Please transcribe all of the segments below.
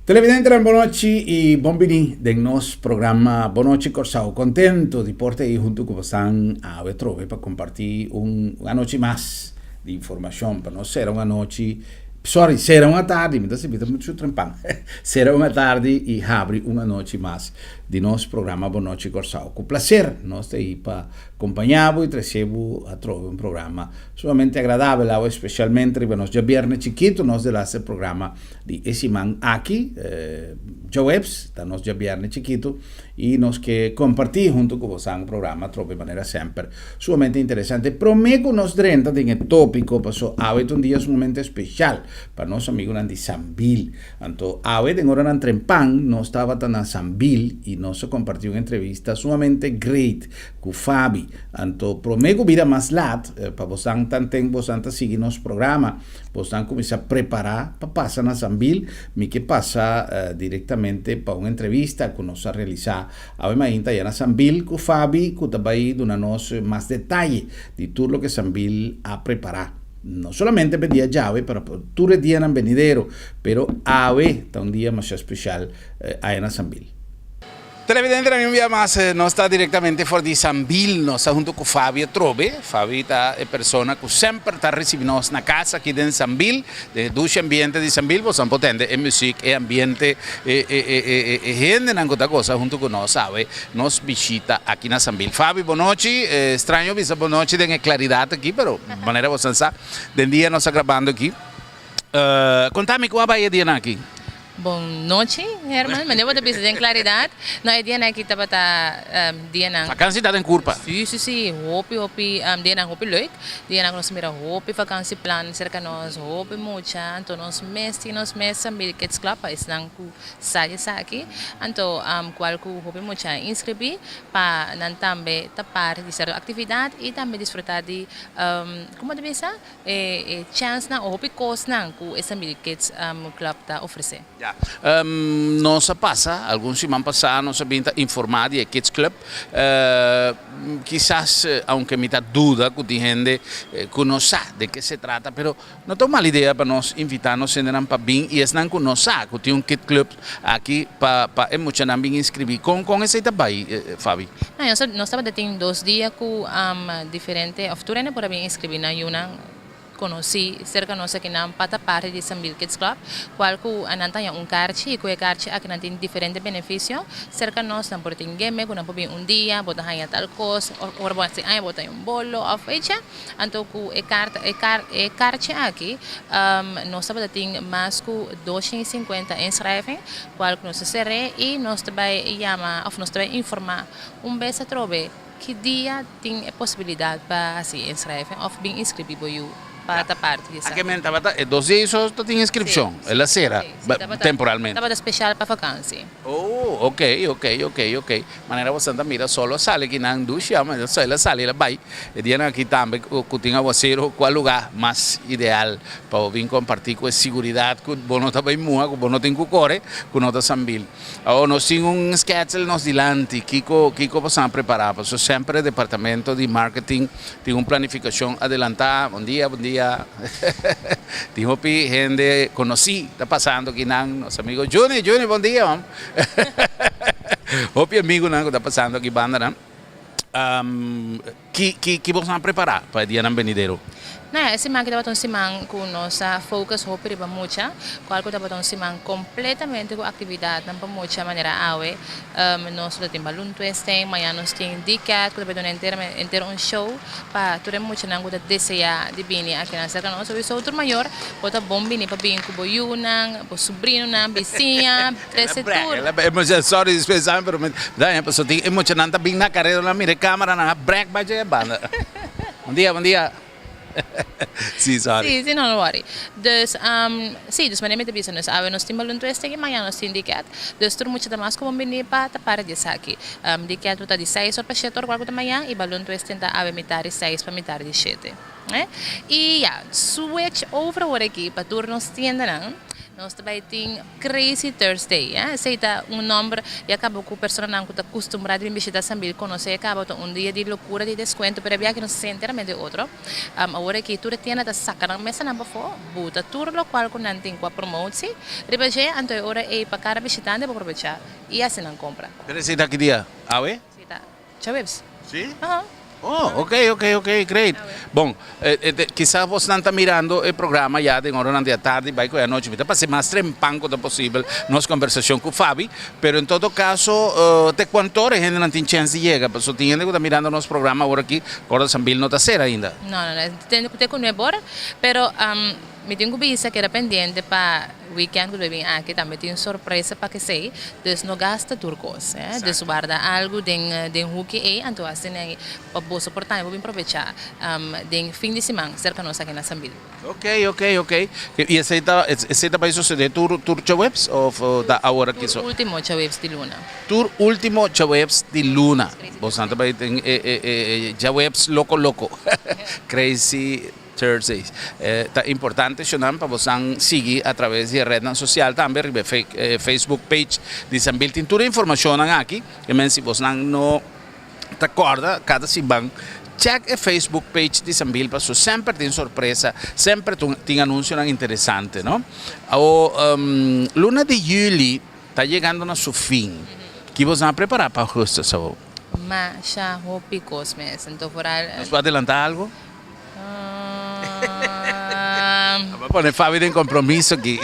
Televidentenan bon nochi y bon bini den nos programa Bon Nochi Corsou. Contento di por ta ey hunto cu bosan awe trobe pa comparti un anochi mas di informacion pa nos sera un anochi, sorry, sera un atardi, mi ta sibi ta mucho trempan, sera un atardi y habri un anochi mas di nos programa Bon Nochi Corsou. Cu placer nos ta ey pa compaña bo y trece bo atrobe un programa sumamente agradabel awe, especialmente riba nos djabierne chikito nos delaster programa Di e siman aki, djaweps, ta nos djabièrnè chikitu i nos ke kompartí huntu ku bosan un programa trope manera semper sumamente interesante. Promé ku nos drenta den e tópiko, paso awe ta un dia sumamente speshal pa nos amigunan di Sambil. Anto awe den oranan trempan nos tabata na Sambil i nos a kompartí un entrevista sumamente great ku Fabi. Anto promé ku bira mas lat, pa bosan tanten bosan ta sigui nos programa, Bosnan kuminsá prepará pa pasa na Sambil, mi ke pasa direktamente pa un entrevista ku nos a realisá awe mainta ya na Sambil ku Fabi ku ta bai duna nos mas detaye di tur loke Sambil a prepará. No solamente pa e dia djawe pero pa tur e dianan benidero, pero awe ta un dia masha speshal aya na Sambil. Televidente un bia mas nos ta directamente for di Sambil, nos ta hunto cu Fabi atrobe. Fabi ta e persona cu semper ta ricibi nos na cas aki den Sambil, den e dushi ambiente di Sambil. Boso por tende e muziek, e ambiente, e e e e hendenan cu ta goza hunto cu nos awe nos bishita aki na Sambil. Fabi bon nochi, straño bisa bon nochi den e claridad aki, pero manera boso sa den dia nos ta grabando aki. Conta mi cu a bay e dianan aki? Bon nochi, Herman. Mende bo ta bisa den claridad. No, e dianan aki tabata dianan. Vakantie ta den curpa. Si, si, si. Hopi, hopi dianan hopi leuk. Dianan cu nos mira hopi vakantieplan cerca nos, hopi mucha. Anto nos mes tin nos mes Sambil Kids Club pa esnan cu sa esaki. Anto cual cu hopi mucha a inscribi pa nan tambe ta parti di cierto actividad y tambe disfruta di, como ta bisa? E chènsnan o hopi kosnan ku e Sambil Kids Club ta ofresé. Ya. Nos a pasa, algun siman pasá nos a bin ta informá di e Kids Club. Kisas, aunke mi ta duda ku tin hende ku no sa de ke se trata, pero no ta un mal idea pa nos invitá nos hendenan pa bin i esnan ku no sa ku tin un Kid Club aki pa pa e muchanan bin inskribí. Kon kon esei ta bai, Fabi? No, nos tabata tin dos dia ku diferente òf tur hende por a bin inskribí nan yunan konosí serka nos akinan pa ta parti di Sambil Kids Club, kual ku nan ta haña un karchi i ku e karchi aki nan tin diferente benefisio serka nos. Nan por tin geme ku nan por bin un dia, bo ta haña tal kos, òf ora bo hasi aña bo ta haña un bolo òf echa. Anto ku e karta e kar e karchi aki nos tabata tin mas ku 250 inschrijving kual ku nos a ser'é i nos ta bai yama òf nos ta bai informá un bes atrobe ki dia tin e posibilidat pa hasi e inschrijving òf bin inskribí bo yu pa ta parti di esaki. Aki men tabata e dos dia so ta tin inskripshon, el a sera temporalmente. Tabata speshal pa vakansi. Oh, ok, ok, ok, ok. Manera boso ta mira solo a sali aki nan dushi ama el a sali el a bai. E dianan aki tambe ku tin awaseru kua luga mas ideal pa bo bin komparti ku e siguridat ku bo no ta bai muha, ku bo no tin ku kore, ku no ta sambil. Awor nos tin un skètsel nos dilanti kiko kiko boso a prepará pasobra semper e departamento di marketing tin un planifikashon adelantá. Bon dia, bon dia. Tin hopi hende konosí ta pasando akinan, nos amigo Juni, Juni bon dia man. Hopi amigunan ku ta pasando aki bandanan. Ki ki ki boso a prepará pa e dianan benidero? No ya, e siman aki tabata un siman ku nos a focus hopi riba mucha, kual ku tabata un siman kompletamente ku aktividatnan pa mucha manera awe. Nos lo tin balloon twisting, mañana nos tin D-cat ku ta bai duna henter henter un show pa tur e muchanan ku ta deseá di bini akinan serka nos. Sowieso tur mayor bo ta bon bini pa bin ku bo yunan, bo subrinonan, bisiña, trese tur. Sorry dispensame pero mi ta pasobra tin e muchanan ta bin na karera nan mira e camera nan a brek bai dje e banda. Bon dia, bon dia. Sí, sorry. Sí, sí, no, no worry. Dus, sí, dus manera mi ta bisa, nos awe nos tin balloon twisting i mañana nos tin diket. Dus tur mucha ta mas ku bon bini pa ta para di esaki. Diket lo ta di seis or pa shete or kual ku ta mañan i balloon twisting ta awe mitar di seis pa mitar di shete. I ya, switch over awor aki pa tur nos tiendanan. Nos ta bai tin Crazy Thursday, eh. Esei ta un nomber ya caba cu personanan cu ta custumbra di bin bishita Sambil conoce e caba ta un dia di locura di descuento, pero e biaha nos ta enteramente otro. Awor aki tur e tienda ta saca nan mesanan pafo, buta tur locual cu nan tin cu a promote si riba dje, anto e ora ei pa cada bishitante por probecha y haci nan compra. Pero esei ta ki dia? Awe? Esei ta Djaweps. Sí? Aha. Oh, ok, ok, ok, great. Bon, kisas bosnan ta mirando e programa ya den oranan di atardi bai ku e anochi. Mi ta pasa e mas trempan ku ta posibel nos kombersashon ku Fabi, pero en todo kaso te kuantu ora e hendenan tin chèns di yega? Pasobra tin hende ku ta mirando nos programa awor aki, kòrda Sambil no ta sera ainda. No, no, no, te ku nuebe ora, pero Mi tin ku bisa keda pendiente pa weekend ku lo bin aki tambe tin sorpresa pa kesey, dus no gasta tur kos, eh, dus warda algu den den huki ey anto asina ey pa boso por tambe por bin probecha den fin di siman serka nos aki na Sambil. Ok, ok, ok. I esey ta esey ta bai sosode tur tur djaweps of ta awor aki so? Tur ultimo djaweps di luna. Tur ultimo djaweps di luna. Boso nan ta bai den e e e djaweps loko loko. Crazy. Thursdays. Ta importante shonnan pa bosan sigui a traves di e rednan sosial tambe riba e Facebook page di Sambil. Tin tur e informashonnan aki. E men si bosnan no ta kòrda kada siman check e Facebook page di Sambil paso semper tin sorpresa, semper tin anunsionan interesante no. Awo luna di yuli ta yegando na su fin. Ki bosnan a prepara pa augustus awo? Masha hopi kos mes. Anto foral. Nos por adelanta algo? Abo pone Fabi den compromiso aki.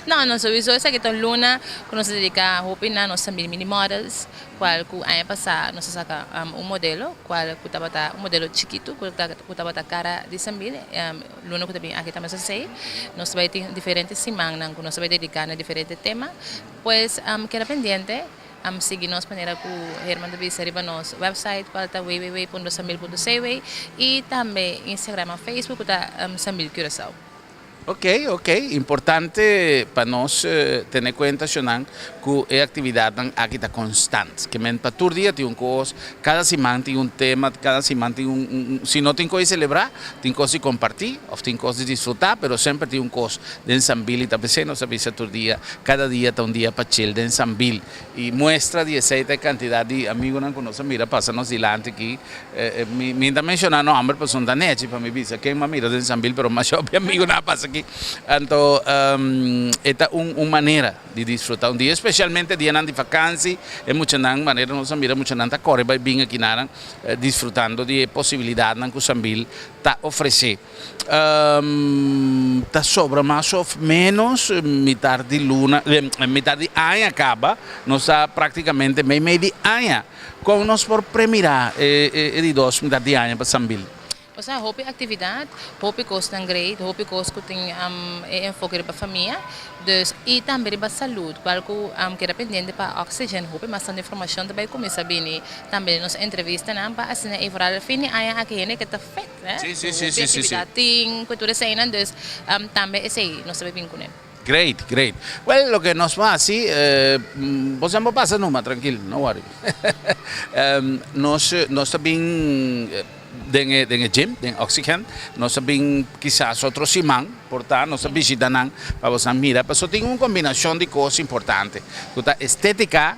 No, no, sowiso esaki ta un luna cu nos ta dedica hopi na nos también mini models, cual cu aña pasa nos a saca un modelo, cual cu tabata un modelo chikito cu cu tabata cara di Sambil, luna cu ta bin aki tambe esey. Nos ta bay tin diferente simannan cu nos ta bay dedica na diferente tema, pues keda pendiente. Sigui nos manera ku Herman ta bisa riba nos website cual ta www.sambil.cw y tambe Instagram of Facebook ku ta Sambil Curaçao. Ok, ok. Importante pa nos tene cuenta shonnan cu e actividadnan aki ta constant. Ke men pa tur dia tin un cos, cada siman tin un tema, cada siman tin un, un, si no tin cos di celebra, tin cos di comparti of tin cos di disfruta, pero semper tin un cos den Sambil y ta pesey nos ta bisa tur dia Kada dia ta un dia pa chill den Sambil y muestra di esey ta e cantidad di amigonan cu nos a mira pasa nos dilanti aki. Mi mi ta menciona nomber pasobra no ta nechi pa mi bisa ken m'a mira den Sambil pero masha hopi amigonan a pasa aki. Anto e ta un un manera di disfruta un dia especialmente dianan di vakansi e muchanan manera nos a mira muchanan ta core bay bin aki nanan disfrutando di e posibilidadnan cu Sambil ta ofrece. Ta sobra mas of menos mitar di luna, mitar di aña kaba, nos ta praktikamente mei mei di aña. Kon nos por premirá e di dos mitar di aña pa Sambil? Osea, hopi aktividat, hopi kosnan great, hopi kos ku tin e enfoke riba famia. Dus, y tambe riba salud, cual cu keda pendiente pa Oxygen, hopi mas tanto informacion ta bay cuminsa bini tambe den nos entrevistanan pa asina e vooral fin di aña aki hende ke ta fit, eh, Sí, sí, cu sí, hopi sí, sí, sí. actividad tin, cu tur eseinan, dus tambe esey nos ta bay bin cune. Great, great. Well, loke nos por haci, bo sa bo pasa numa, trankil, no worry. Nos, nos ta bin. Den e den e gym, den Oxygen, nos a bin kisas otro siman, por ta nos a bishita nan pa boso mira, pasobra tin un kombinashon di kos importante ku ta estetika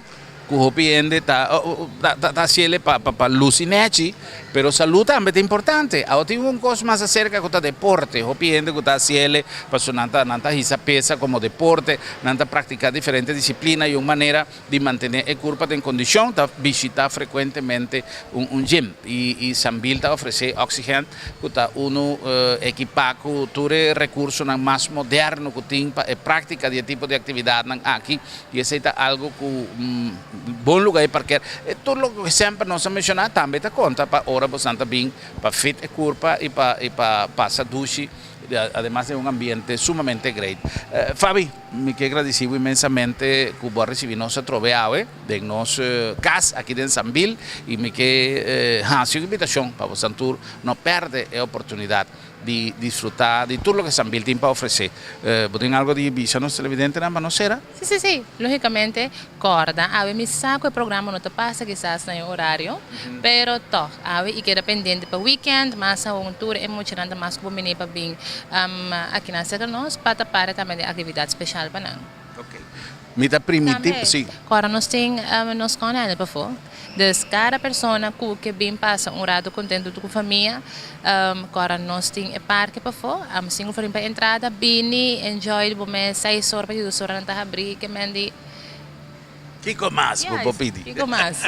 ku hopi hende ta ta ta hasiel pa pa lusi nechi, pero salú tambe ta importante. Awor tin un kos mas aserka ku ta deporte, hopi hende ku ta hasiel pasobra nan ta nan ta hisa pesa komo deporte, nan ta praktika diferente disiplina i un manera di mantené e kurpa den kondishon ta bishitá frekuentemente un gym i Sambil ta ofresé Oxygen ku ta unu ekipá ku tur e rekursonan mas moderno ku tin pa e práktika di e tipo di aktividatnan aki i esei ta algu ku bon lugá i parker. E tur loke semper nos a menshoná tambe ta konta pa ora bosan ta bin pa fit e kurpa i pa pasa dushi ademas den un ambiente sumamente great. Fabi. Mi ke gradisí bo inmensamente ku bo a risibí nos atrobe awe den nos kas aki den Sambil i mi ke hasi un invitashon pa bosan tur no pèrdè e oportunidat Di disfrutá di tur loke Sambil tin pa ofresé. Bo tin algo di bisa nos televidentenan pa nos sera? Sí, sí, sí. Lógicamente, corda, awe mi sa cu e programa no ta pasa kisas na e horario, pero tog, awe y keda pendiente pa weekend, mas aun tur e muchanan ta mas cu bo bini pa bin akinan cerca nos pa ta parti tambe di actividad special pa nan. Ok. Mi ta primiti, Tambe, sí. corda nos tin nos konène pafó. Dus kada persona ku ke bin pasa un rato kontentu ku famia, kòrda nos tin e parke pafó, sinku florin pa entrada, bini enjoy di bo mes, seis ora pa dies ora nan ta habrí, ke men di. Kiko mas bo por pidi? Kiko mas?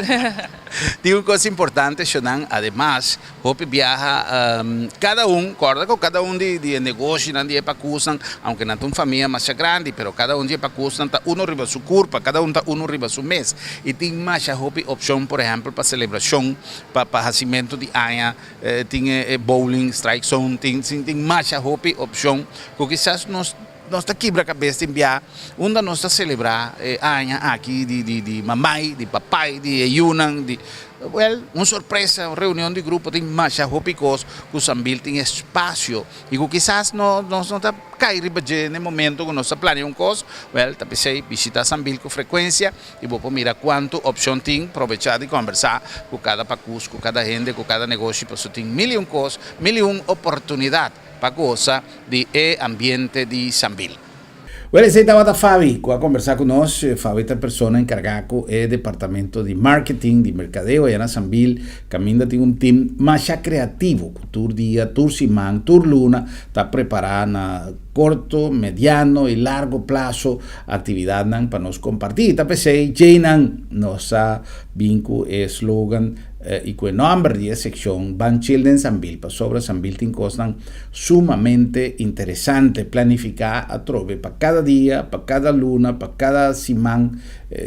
Tin un kos importante shownan, ademas hopi biaha kada un, kòrda ku kada un di e negoshinan di e pakusnan, aunke nan ta un famia masha grandi, pero kada un di e pakusnan ta uno riba su kurpa, kada un ta uno riba su mes. I tin masha hopi opshon, por ehèmpel pa selebrashon, pa pa hasimentu di aña, tin e bowling, strike zone, tin tin masha hopi opshon ku kisas nos nos ta kibra kabes tin bia unda nos ta selebrá e aña aki di di di mamai, di papai, di e yunan, di wèl un sorpresa, un reunion di grupo, tin masha hopi kos ku Sambil tin espasio I ku kisas no nos no ta kai riba dje na e momento ku nos ta plania un kos, wèl ta p'esei bishitá Sambil ku frekuensia i bo por mira kuantu opshon tin, probechá di kòmbersá ku kada pakus, ku kada hende, ku kada negoshi pasobra tin mil i un kos, mil i un oportunidat pa gosa di e ambiente di Sambil. Well, esei tabata Fabi ku a kombersá ku nos. Fabi ta e persona enkargá ku e departamento di marketing, di merkadeo aya na Sambil, kaminda tin un tim masha kreativo ku tur dia, tur siman, tur luna ta prepará na korto, mediano i largo plaso aktividatnan pa nos kompartí. Ta p'esei djeinan nos a bin ku e slogan i ku e nòmber di e sekshon Ban Chill den Sambil, pasobra Sambil tin kosnan sumamente interesante planifiká atrobe pa kada dia, pa kada luna, pa kada siman,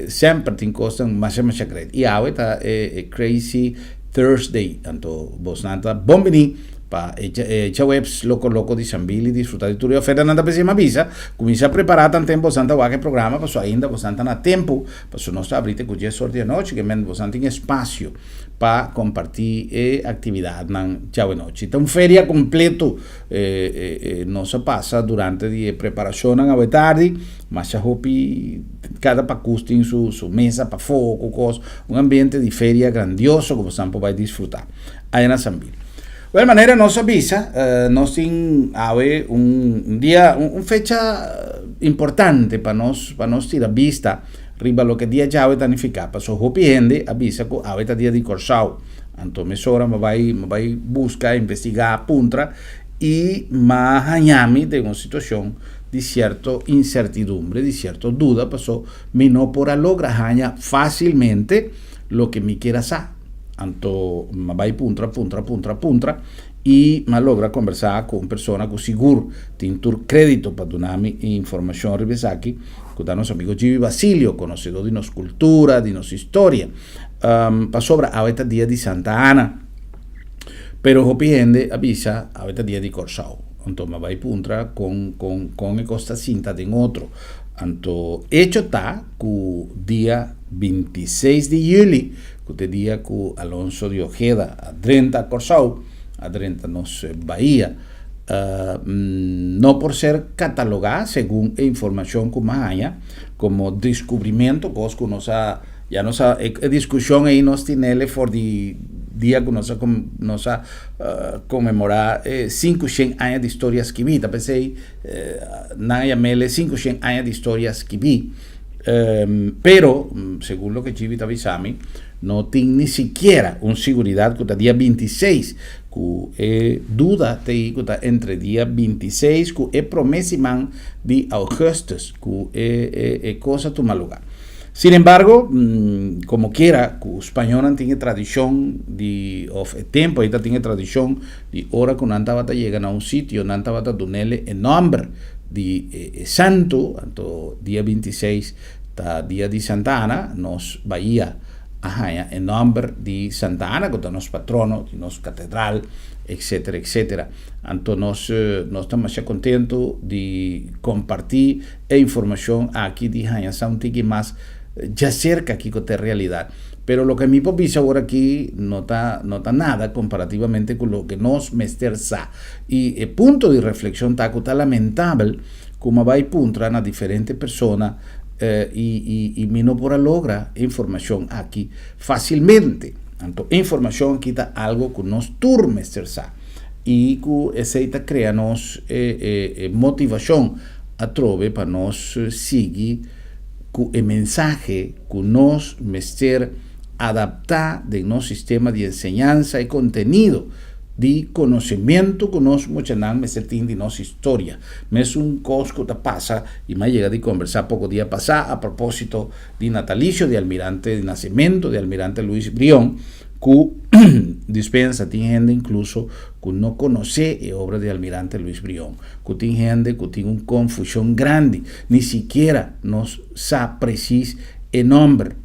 semper tin kosnan masha masha great. I awe ta e Crazy Thursday, anto bosnan ta bon bini pa e djaweps loko loko di Sambil i disfruta di tur e ofertanan. Ta p'esei mi a bisa, kuminsá prepará tanten bosnan ta wak e programa, pasobra ainda bosnan ta na tempu, pasobra nos ta abri te ku dies or di anochi, ke men bosnan tin espasio pa kompartí e aktividatnan djawe nochi. Ta un feria kompleto nos a pasa durante di e preparashonnan awe tardi. Masha hopi kada pakus tin su su mesa pafó ku kos. Un ambiente di feria grandioso ku bosan por bai disfrutá aya na Sambil. Wèl manera nos a bisa nos tin awe un dia un fecha importante pa nos pa nos tira bista riba loke dia djawe ta nifiká. Pasobra hopi hende a bisa ku awe ta dia di Kòrsou. Anto mesora mi bai mi bai buska, investigá, puntra i m'a haña mi den un situashon di sierto insertidumbre, di sierto duda, paso mi no por a logra haña fásilmente loke mi kier a sa. Anto m'a bai puntra, puntra, puntra, puntra i m'a logra kombersá ku un persona ku sigur tin tur krédito pa duna mi informashon riba esaki, ku ta nos amigo Gibi Basilio, konosedó di nos kultura, di nos historia. Pasobra awe ta dia di Santa Ana. Pero hopi hende a bisa awe ta dia di Kòrsou. Anto mi a bai puntra kon kon kon e kos ta sinta den otro. Anto echo ta ku dia 26 di yüli, ku ta e dia ku Alonso di Ojeda a drenta Kòrsou, a drenta nos bahia, no por ser katalogá segun e informashon ku mi a haña komo deskubrimentu, kos ku nos a Ya nos a, e diskushon ei nos tinele for di dia ku nos a nos a konmemorá e 500 aña di storia skibí. Ta p'esei nan a yam'el e 500 aña di storia skibí. Pero, segun loke Gibi ta bisa mi, no tin ni sikiera un siguridat ku ta dia 26, ku e duda ta ei ku ta entre dia 26 ku e promé siman di ougùstùs ku e kos a tuma lugá. Sin embargo, como kiera cu spañolnan tin e tradicion di, of e tempo ei ta tin e tradicion di ora cu nan tabata yega na un sitio nan tabata dunele e nomber di e santo, anto dia 26 ta dia di Santa Ana, nos bahia a haña e nomber di Santa Ana cu ta nos patrono di nos catedral, etcetera, etcetera. Anto nos nos ta masha contento di comparti E informashon aki di haña sa un tiki mas djaserka kiko ta e realidat. Pero loke mi por bisa awor aki no ta nada komparativamente ku loke nos mester sa. I e punto di reflekshon ta ku ta lamentabel kon a bai puntra na diferente persona i mi no por a logra informashon aki fásilmente. Anto, informashon aki ta algu ku nos tur mester sa. I ku esei ta krea nos motivashon atrobe pa nos sigui ku e mensahe ku nos mester adaptá den nos sistema di enseñansa i kontenido di konosementu ku nos muchanan mester tin di nos historia. Mesun kos ku ta pasa, i m'a yega di kombersá poko dia pasá a propósito di natalisio di almirante, di nasementu di almirante Luis Brion, ku dispensa, tin hende inkluso ku no konosé e obra di almirante Luis Brion, ku tin hende ku tin un konfushon grandi, ni sikiera no sa presis e nòmber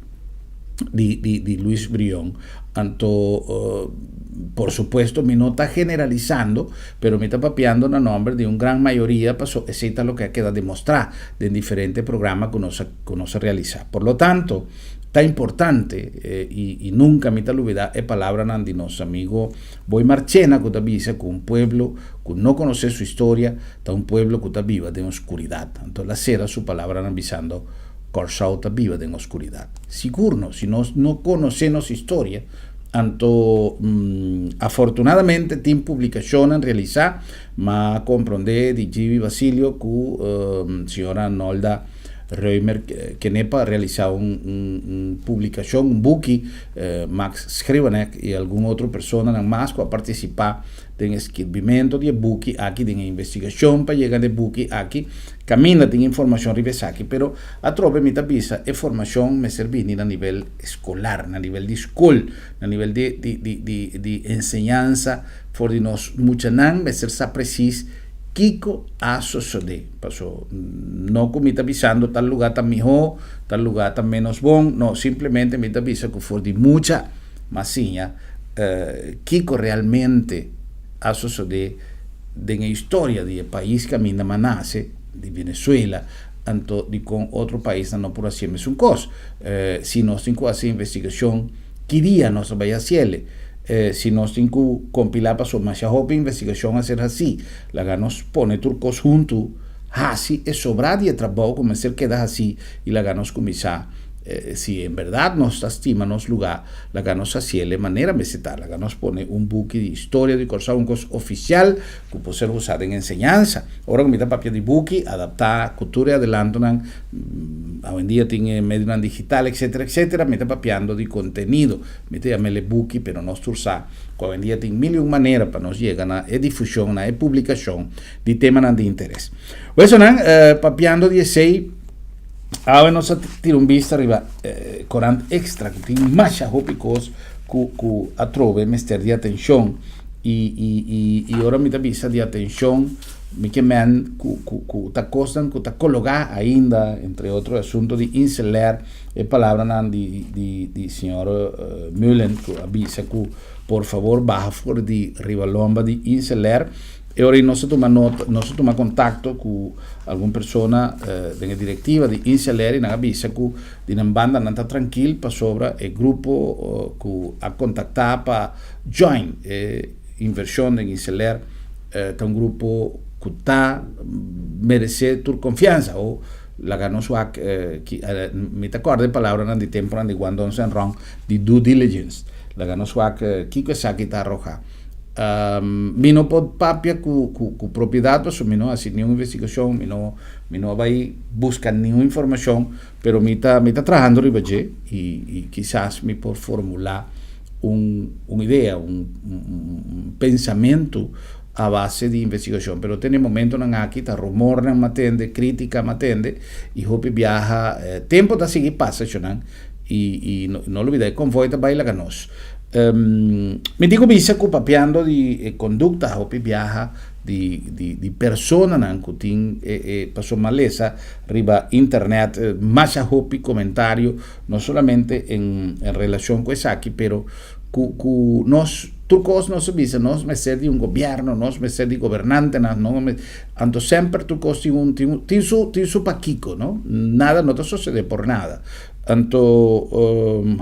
di Luis Brion. Anto, por supuesto, mi no ta generalisando, pero mi ta papiando na nòmber di un gran mayoria, paso esei ta loke a keda demostrá den diferente programa ku nos a realisá. Por lo tanto, ta importante i nunka mi ta lubidá e palabranan di nos amigu Boy Marchena, ku ta bisa ku un pueblo ku no konosé su historia ta un pueblo ku ta biba den oskuridat. Anto, el a sera su palabranan bisando: Kòrsou ta biba den oskuridat. Sigur no, si nos no konosé nos historia. Anto, afortunadamente tin publikashon realisá, m'a komprondé di Gibi Basilio ku señora Nolda Reumer Kenepa a realisá un publikashon, un buki, Max Schreeuwenek i algun otro persona mas ku a partisipá den skirbimentu di e buki aki, den investigashon pa yega na e buki aki, kaminda tin informashon riba esaki, pero atrobe mi ta bisa, e formashon mester bini na nivel eskolar, na nivel di skol, na nivel di enseñansa, for di nos muchanan mester sa presis kiko a sosodé. Paso no ku mi ta bisando tal lugá ta mihó, tal lugá ta ménos bon, no, simplemente mi ta bisa ku for di mucha m'a siña kiko realmente a sosodé den historia di e pais kaminda m'a nase, di Venezuela, anto di kon otro pais no por hasi mesun kos. Si nos tin ku hasi investigashon, ki dia nos bai hasié? Si nos tin ku kompilá, paso masha hopi investigashon a ser hasí, laga nos pone tur kos huntu, hasi e sobrá di e trabou ku mester keda hasí i laga nos kuminsá. Si en berdat nos ta stima nos lugá, laga nos hasié manera mester ta, laga nos pone un buki di historia di Kòrsou, un kos ofisial ku por ser usá den enseñansa. Ora ku mi ta papia di buki, adaptá ku tur e adelantonan, awendia tin medionan digital, etcétera, etcétera, mi ta papiando di kontenido. Mi ta yam'é buki, pero nos tur sa ku awendia tin mil i un manera pa nos yega na e difushon, na e publikashon di temanan di interes. Bueno, papiando di esei, awe nos a tira un bista riba korant Extra, ku tin masha hopi kos ku atrobe mester di atenshon i ora mi ta bisa di atenshon, mi ke men ku ta kosnan ku ta kologá ainda, entre otro asuntu di InselAir, e palabranan di señor Mullen ku a bisa ku por fabor baha for di riba lomba di InselAir. I ora nos a tuma nota, nos a tuma kontakto ku algun persona den direktiva di InselAir i nan a bisa ku di nan banda nan ta trankil pasobra e grupo ku a kontaktá pa join e invershon den InselAir ta un grupo ku ta meresé tur konfiansa o laga nos wak mi ta kòrda e palabranan di tempunan di Guangdong Zhenrong di due diligence, laga nos wak kiko esaki ta arrohá. Mi no por papia ku propiedat pasobra mi no hasi niun investigashon, mi no a bai buska niun informashon, pero mi ta trahando riba dje i kisas mi por formulá un idea, un pensamentu a base di investigashon. Pero te na e momentonan aki ta rumornan m'a tende, krítika m'a tende i hopi biaha tempu ta sigui pasa, shonnan, i no lubidá e konvoi ta bai laga nos. Mi tin ku bisa ku papiando di e kondukta hopi biaha di personanan ku tin e paso malesa riba internet, masha hopi komentario, no solamente en relashon ku esaki, pero ku nos tur kos nos a bisa nos mester di un gobièrnu, nos mester di gobernantenan, no anto semper tur kos tin su pakiko, no? Nada no ta sosodé por nada. Anto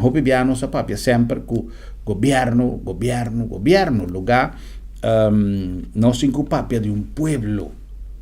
hopi bia nos a papia semper ku gobièrnu, gobièrnu, gobièrnu, lugá nos tin ku papia di un pueblo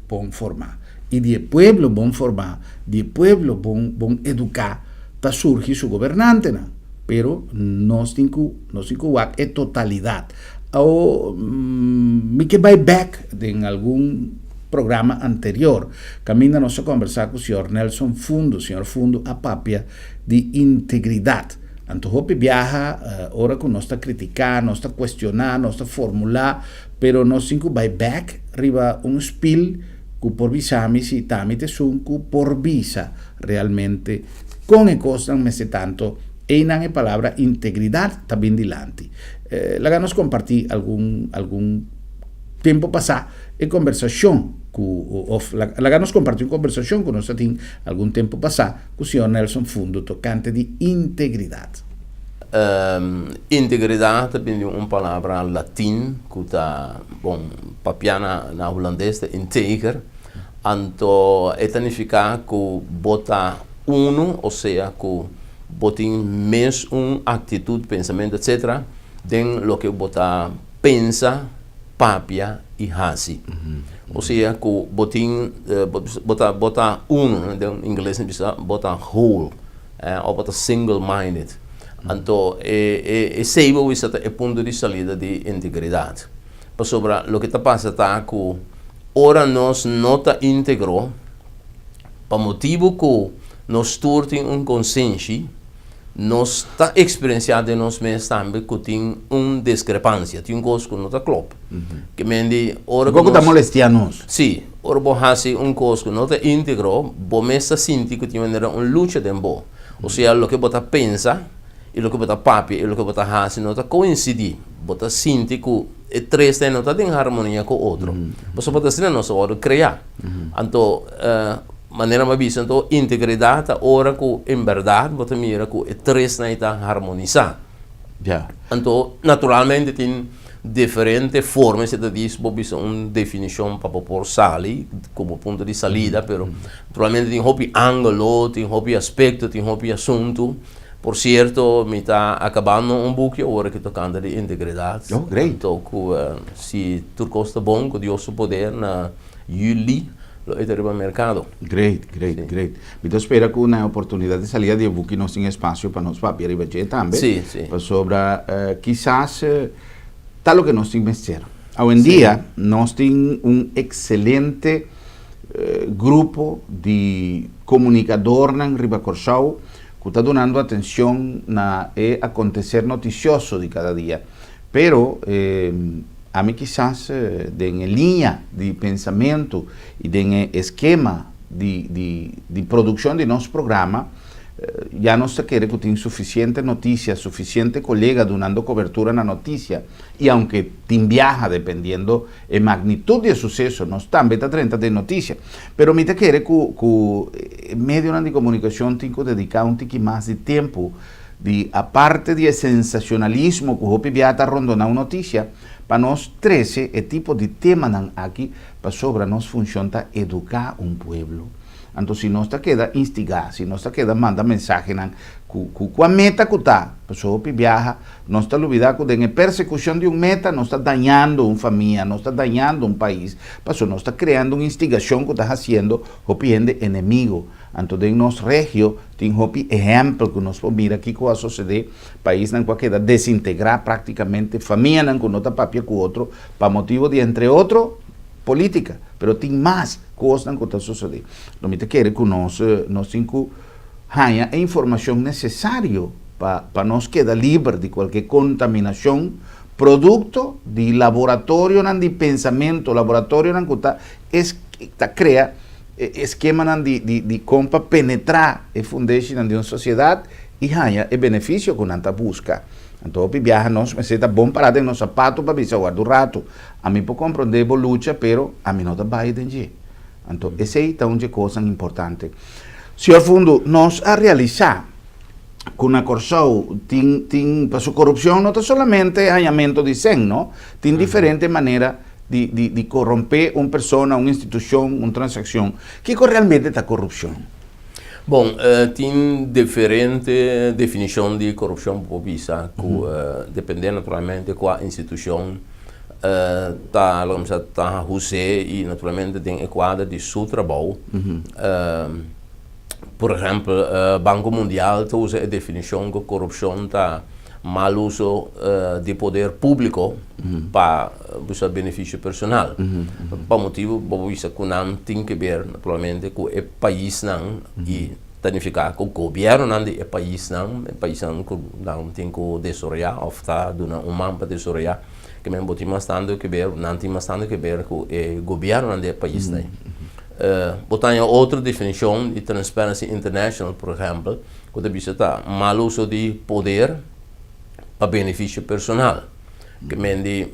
bon formá. I di e pueblo bon formá, di e pueblo bon bon eduká ta surgi su gobernantenan. Pero nos tin ku nos tin ku wak e totalidat. Awo mi ke bai bèk den algun programa anterior kaminda nos a kombersá ku señor Nelson Fundo. Señor Fundo a papia di integridat. Anto hopi biaha ora ku nos ta kritiká, nos ta kuestioná, nos ta formulá, pero nos tin ku bai bèk riba un spil ku por bisa mi si ta mi ta esun ku por bisa realmente kon e kosnan mester tanto einan e palabra integridat ta bin dilanti. Laga nos kompartí algun algun tempu pasá e kombersashon ku òf laga nos kompartí un kombersashon ku nos a tin algun tempu pasá ku señor Nelson Fundo tokante di integridat. Integridat ta bini di un palabra latin ku ta, bon, papiá na na hulandes ta integer, anto e ta nifiká ku bo ta unu, osea ku bo tin mes un aktitut, pensamentu, etsetera, den loke bo ta pensa, papia i hasi. Osea ku bo tin, bo ta bo ta unu, den ingles nan bisa bo ta whole òf bo ta single minded. Anto e e esei bo bisa ta e punto di salida di integridat. Pasobra loke ta pasa ta ku ora nos no ta íntegro, pa motibu ku nos tur tin un konsenshi, nos ta eksperensiá den nos mes tambe ku tin un diskrepansia, tin un kos ku no ta klòp. Ke men di ora ku Kiko ku ta nos. molestiá nos? Sí, ora bo hasi un kos ku no ta íntegro, bo mes ta sinti ku tin manera un lucha den bo. Osea, loke bo ta pensa i loke bo ta papia i loke bo ta hasi no ta koinsidí. Bo ta sinti ku e tresnan no ta den harmonia ku otro. Pasobra ta asina nos a wòrdu kreá. Anto. Manera mi a bisa anto, integridat ta ora ku en bèrdat bo ta mira ku e tresnan ei ta harmonisá. Ya. Anto, naturalmente tin diferente forma, esei ta dis bo bisa un definishon pa bo por sali komo punto di salida, pero naturalmente tin hopi ángulo, tin hopi aspekto, tin hopi asuntu. Por sierto, mi ta akabando un buki awor aki tokante di integridat. Oh, great. Anto ku si tur kos ta bon, ku Dios su poder na Juli lo e ta riba merkado. Great, great, great. Mi ta spera ku na e oportunidat di salida di e buki nos tin espasio pa nos papia riba dje tambe. Sí, sí. Pasobra kisas ta loke nos tin mester. Awendia nos tin un ekselente grupo di komunikadornan riba Kòrsou ku ta dunando atenshon na e akonteser notisioso di kada dia. Pero ami kisas den e liña di pensamentu i den e eskema di di di produkshon di nos programa ya nos ta kere ku tin sufisiente notisia, sufisiente kolega dunando kobertura na notisia i aunke tin biaha dependiendo e magnitut di e suseso nos tambe ta drenta den notisia. Pero mi ta kere ku ku e medionan di komunikashon tin ku dediká un tiki mas di tempu Di aparte di e sensacionalismo cu hopi bia ta rondona un noticia, pa nos trece e tipo di temanan aki pasobra nos funcion ta educa un pueblo. Anto si nos ta keda instiga, si nos ta keda manda mensahenan cu cu cua meta cu ta, pasobra hopi biaha nos ta lubida cu den e persecucion di un meta nos ta dañando un famia, nos ta dañando un pais, pasobra nos ta creando un instigacion cu ta haciendo hopi hende enemigo. Anto den nos regio tin hopi ehèmpel ku nos por mira kiko a sosodé, paisnan ku a keda desintegrá práktikamente, famianan ku no ta papia ku otro pa motibu di entre otro polítika, pero tin mas kosnan ku ta sosodé. Lo mi ta kere ku nos nos tin ku haña e informashon nesesario pa pa nos keda liber di kualke kontaminashon produkto di laboratorionan di pensamentu, laboratorionan ku ta es ta krea E eskemanan di di di kon pa penetrá e fundeshinan di un sosiedat i haña e benefisio ku nan ta buska. Anto hopi biaha nos mester ta bon pará den nos sapato pa bisa, Warda un ratu, ami por komprondé bo lucha, pero ami no ta bai den dje. Anto esei ta un dje kosnan importante. Señor Fundu, nos a realisá ku na Kòrsou tin tin pasobra korupshon no ta solamente hañamentu di sèn, no? Tin diferente manera di di di korompé un persona, un institushon, un transakshon. Kiko realmente ta korupshon? Bon, tin diferente definishon di korupshon bo por bisa ku depende naturalmente kua institushon ta lo bisa ta hus'é i naturalmente den e kuadro di su trabou. Por ehèmpel Banko Mundial ta usa e definishon ku korupshon ta mal uso di poder públiko pa bisa benefisio personal. Pa motibu bo por bisa ku nan tin ke ber naturalmente ku e paisnan i ta nifiká ku gobièrnunan di e paisnan, e paisnan ku nan tin ku desaroyá òf ta duna un man pa desaroyá, ke men bo tin mas tantu ke ber, nan tin mas tantu ke ber ku e gobièrnunan di e paisnan. Bo ta haña otro definishon di Transparency International, por ehèmpel, ku ta bisa ta mal uso di poder pa benefisio personal. Ke men di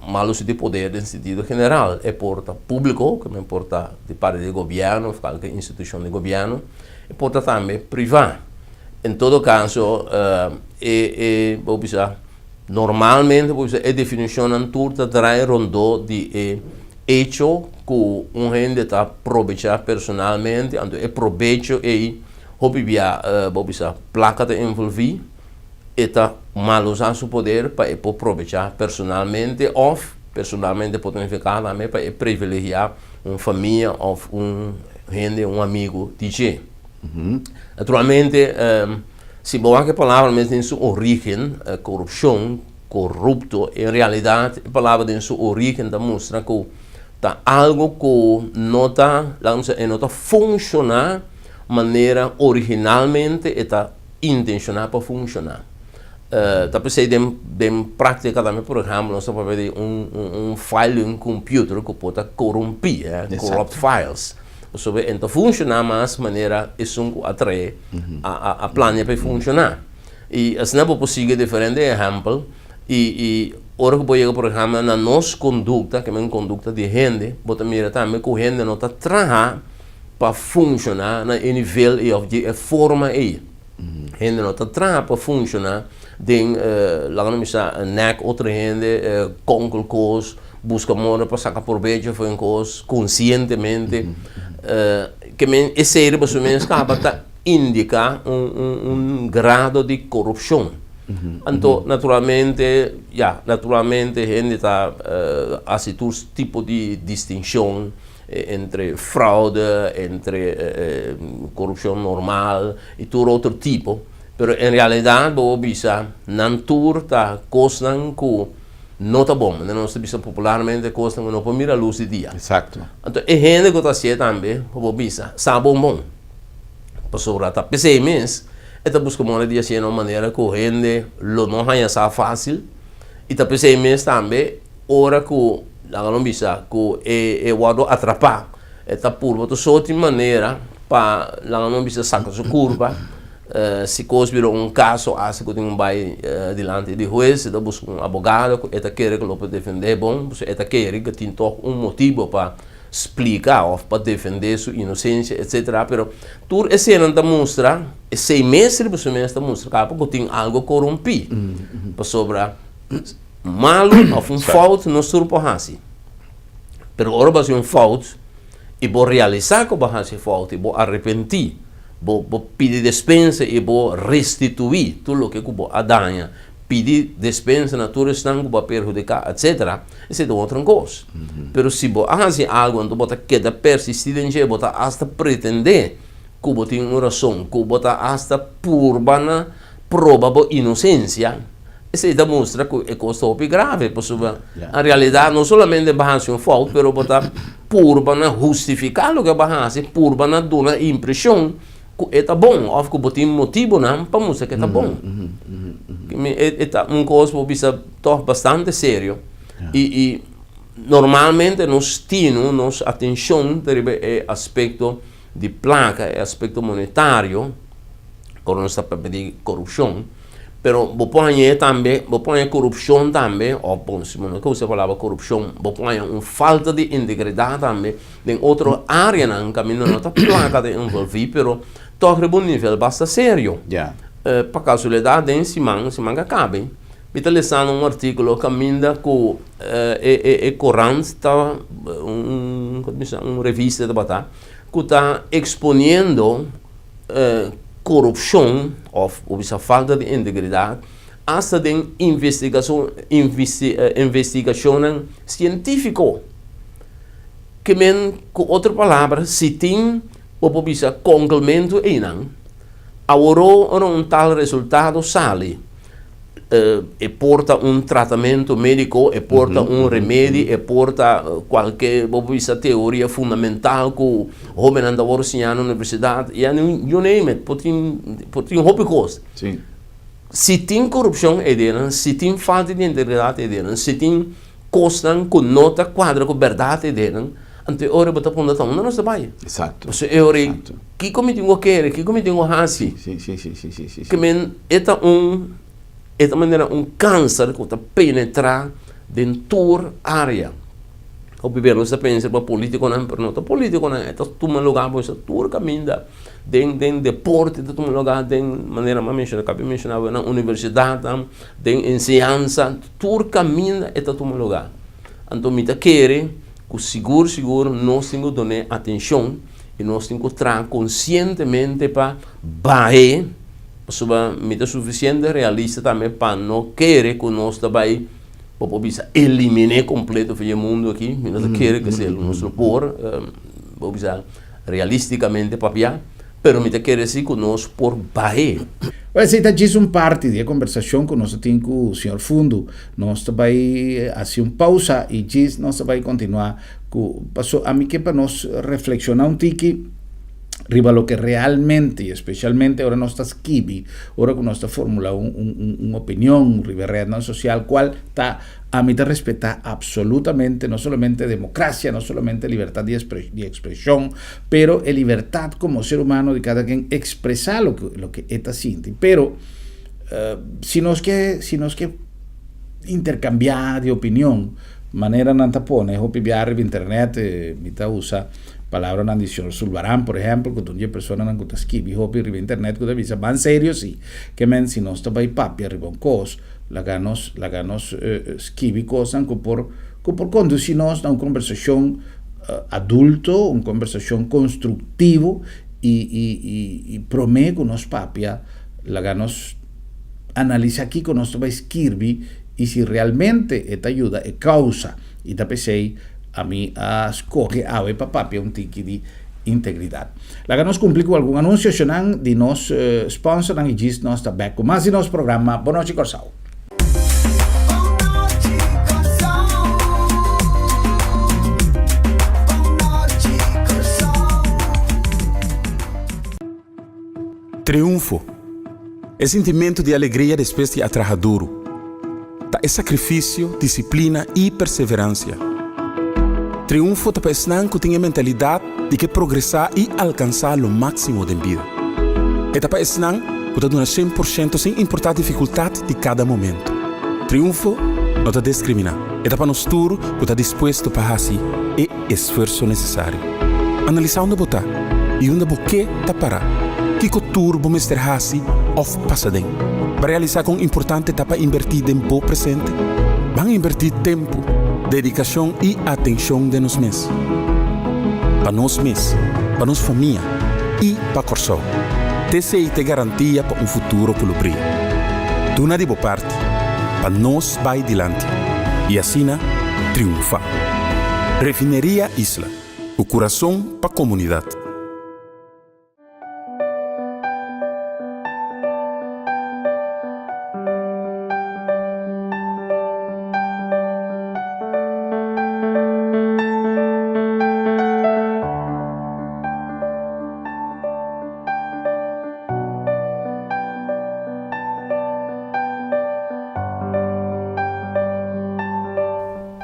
mal uso di poder den sentido general, e por ta públiko, ke men por ta di parti di gobièrnu òf kualke institushon di gobièrnu, e por ta tambe privá. En todo kaso e e bo bisa normalmente bo bisa e definishonnan tur ta drai rondó di e echo ku un hende ta probechá personalmente, anto e probecho ei Hopi bia bo bisa plaka ta envolví, e ta mal usá su poder pa e por probechá personalmente òf personalmente por nifiká tambe pa e privilegiá un famia òf un hende, un amigu di dje. Naturalmente si bo wak e palabra mes den su orígen, korupshon, korupto, en realidat e palabra den su orígen ta mustra ku ta algu ku no ta, laga nos bisa, e no ta funshoná manera originalmente e ta intenshoná pa funshoná. Ta p'esei den den práktika tambe, por ehèmpel, nos ta papia di un un file di un computer ku por ta korumpí, corrupt files, pasobra e no ta funshoná mas manera esun ku a trae a a plania pa e funshoná. I asina bo por sigui diferente ehèmpel i i ora ku bo yega por ehèmpel na nos kondukta, ke men kondukta di hende, bo ta mira tambe ku hende no ta traha pa funshoná na e nivel ei òf di e forma ei. Hende no ta traha pa funshoná den laga nos bisa nèk otro hende, konkel kos, buska moda pa saka probecho for un kos konsientemente. Ke men esei riba su mes kaba ta indiká un un grado di korupshon. Anto naturalmente ya, naturalmente hende ta hasi tur tipo di distinshon. Entre fraude, entre corupcion normal y tur otro tipo. Pero en realidad bo por bisa nan tur ta cosnan cu no ta bon. Manera nos ta bisa popularmente cosnan cu no por mira luz di dia. Exacto. Anto e hende cu ta hacié tambe bo por bisa sa bon bon. Pasobra ta p'esey mes e ta busca moda di hacié na un manera cu hende lo no haña sa facil y ta p'esey mes tambe Ora ku, laga nos bisa, ku e e wòrdu atrapá, e ta purba tur sorti manera pa, laga nos bisa, saka su kurpa. Si kos bira un kaso asi ku tin ku bai dilanti di hues, e ta buska un abogado ku e ta kere ku lo por defendé bon, pasobra e ta kere ku tin tòg un motibu pa splika òf pa defendé su inosensia, etsetera. Pero tur esenan ta mustra, esei mes riba su mes ta mustra kaba ku tin algu korumpí, pasobra. Malu òf un fout nos tur por hasi. Pero ora bo hasi un fout i bo realisá ku bo hasi fout i bo arepentí, bo bo pidi despensa i bo restituí tur loke ku bo a daña, pidi despensa na tur esnan ku bo a perhudiká, etsetera, esei ta un otro kos. Pero si bo a hasi algu anto bo ta keda persistí den dje, bo ta asta pretendé ku bo tin un rason, ku bo ta asta purba na proba bo inosensia, Esei ta mustra ku e kos ta hopi grave, pasobra en realidat no solamente bo a hasi un fout, pero bo ta purba na hustifiká loke bo a hasi, purba na duna impreshon ku e ta bon òf ku bo tin motibunan pa mustra ku e ta bon. E ta un kos bo bisa tòg bastante serio i i normalmente nos tinu, nos atenshon ta riba e aspekto di plaka, e aspekto monetario, ora nos ta papia di korupshon. Pero bo por hañ'é tambe, bo por haña korupshon tambe, òf bon, si bo no ke usa e palabra korupshon, bo por haña un falta di integridat tambe den otro áreanan kaminda no ta plaka ta envolví, pero tòg riba un nivel basta serio. Pa kasualidat den siman, siman ku a kabe, mi ta lesando un artíkulo kaminda ku e e korant ta un, un revista tabata, ku ta eksponiendo. korupshon òf bo bisa falta di integridat asta den investigashon investigashonnan sientífiko. Ke men ku otro palabra si tin bo por bisa konkelmentu einan, aworó ora un tal resultado sali e por ta un tratamentu médiko, e por ta un remedi, e por ta kualke bo por bisa teoria fundamental ku hóbennan ta wòrdu siñá na universidat, ya you name it, por tin por tin hopi kos. Si tin korupshon eidenan, si tin falta di integridat eidenan, si tin kosnan ku no ta kuadra ku bèrdat eidenan, anto e ora bo ta puntra ta unda nos ta bai? Pasobra e ora ei kiko mi tin ku kere, kiko mi tin ku hasi? Ke men e ta un e ta manera un kanser ku ta penetrá den tur área. Hopi bes nos ta pensa riba polítikonan, pero no ta polítikonan, e ta tuma lugá bo tur kaminda. Den den deporte ta tuma lugá, den manera mi a menshoná, kabi menshoná na universidatnan, den enseñansa, tur kaminda e ta tuma lugá. Anto mi ta kere ku sigur sigur nos tin ku dun'é atenshon i nos tin ku traha konsientemente pa bah'é, pasobra mi ta sufisiente realista tambe pa no kere ku nos ta bai, bo por bisa, eliminé kompleto for di e mundu aki, mi no ta kere ku esei nos lo por, bo bisa, Realisticamente papia, pero mi ta kere si cu nos por bahe. Well, esey ta djis un parti di e conversacion cu nos ta tin cu señor Fundu. Nos ta bay haci un pausa y djis nos ta bay continua cu, paso ami ke pa nos reflexiona un tiki riba loke realmente y especialmente ora nos ta skibi, ora cu nos ta formula un un un opinion riba e rednan social cual ta Ami ta respetá absolutamente no solamente democracia, no solamente libertad di di expresion, pero e libertad como ser humano di cada ken expresá loke loke e ta sinti. Pero si nos ke si nos ke intercambiá di opinion manera nan ta pone hopi bia riba internet, mi ta usa palabranan di señor Sulvaran por ehempel ku ta un di e personanan ku ta skibi hopi riba internet ku ta bisa ban serio si ke men si nos ta bai papia riba un kos Laga nos, laga nos skibi kosnan ku por, ku por kondusí nos na un kombersashon adulto, un kombersashon konstruktivo i, i, i, i promé ku nos papia, laga nos analisá kiko nos ta bai skirbi i si realmente e ta yuda e kousa. I ta p'esei ami a skohe awe pa papia un tiki di integridat. Laga nos kumpli ku algun anunsioshonnan di nos sponsornan i djis nos ta bèk ku mas di nos programa Bon Nochi Kòrsou. Triunfo, E sintimentu di alegria despues di a traha duru. Ta e sakrifisio, disiplina i perseveransia. Triunfo ta pa esnan ku tin e mentalidat di ke progresá i alkansá lo máksimo den bida. E ta pa esnan ku ta duna 100% sin importá difikultat di kada momentu. Triunfo no ta deskriminá. E ta pa nos tur ku ta dispuesto pa hasi e esfuerso nesesario. Analisá unda bo ta i unda bo ke ta pará. Kiko tur bo mester hasi òf pasa den? Bo a realisá kon importante ta pa inbertí den bo presente? Ban inbertí tempu, dedikashon i atenshon den nos mes. Pa nos mes, pa nos famia i pa Kòrsou. T'esei ta e garantia pa un futuro ku lo bria. Duna di bo parti pa nos bai dilanti i asina triunfá. Refineria Isla, ku kurason pa komunidat.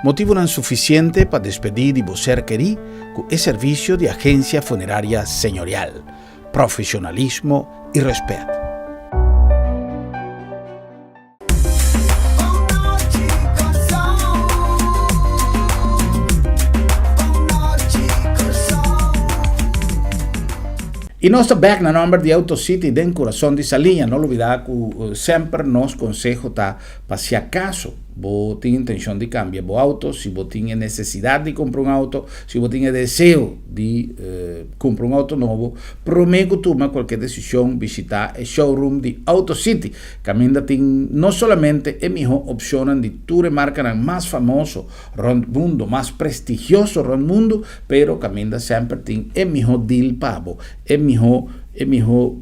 Motibunan sufisiente pa despedí di bo ser kerí ku e servisio di Agencia Funeraria Señorial. Profesionalismo i rèspèt. I nos ta bèk na nòmber di Auto City den kurason di Saliña. No lubidá ku semper nos konseho ta pa si akaso. Bo tin intenshon di kambia bo outo, si bo tin e nesesidat di kumpra un outo, si bo tin e deseo di kumpra un outo nobo, promé ku tuma kualke desishon bishitá e showroom di Auto City, kaminda tin no solamente e mihó opshonnan di tur e markanan mas famoso rònt mundu, mas prestigioso rònt mundu, pero kaminda semper tin e mihó deal pa bo, e mihó e mihó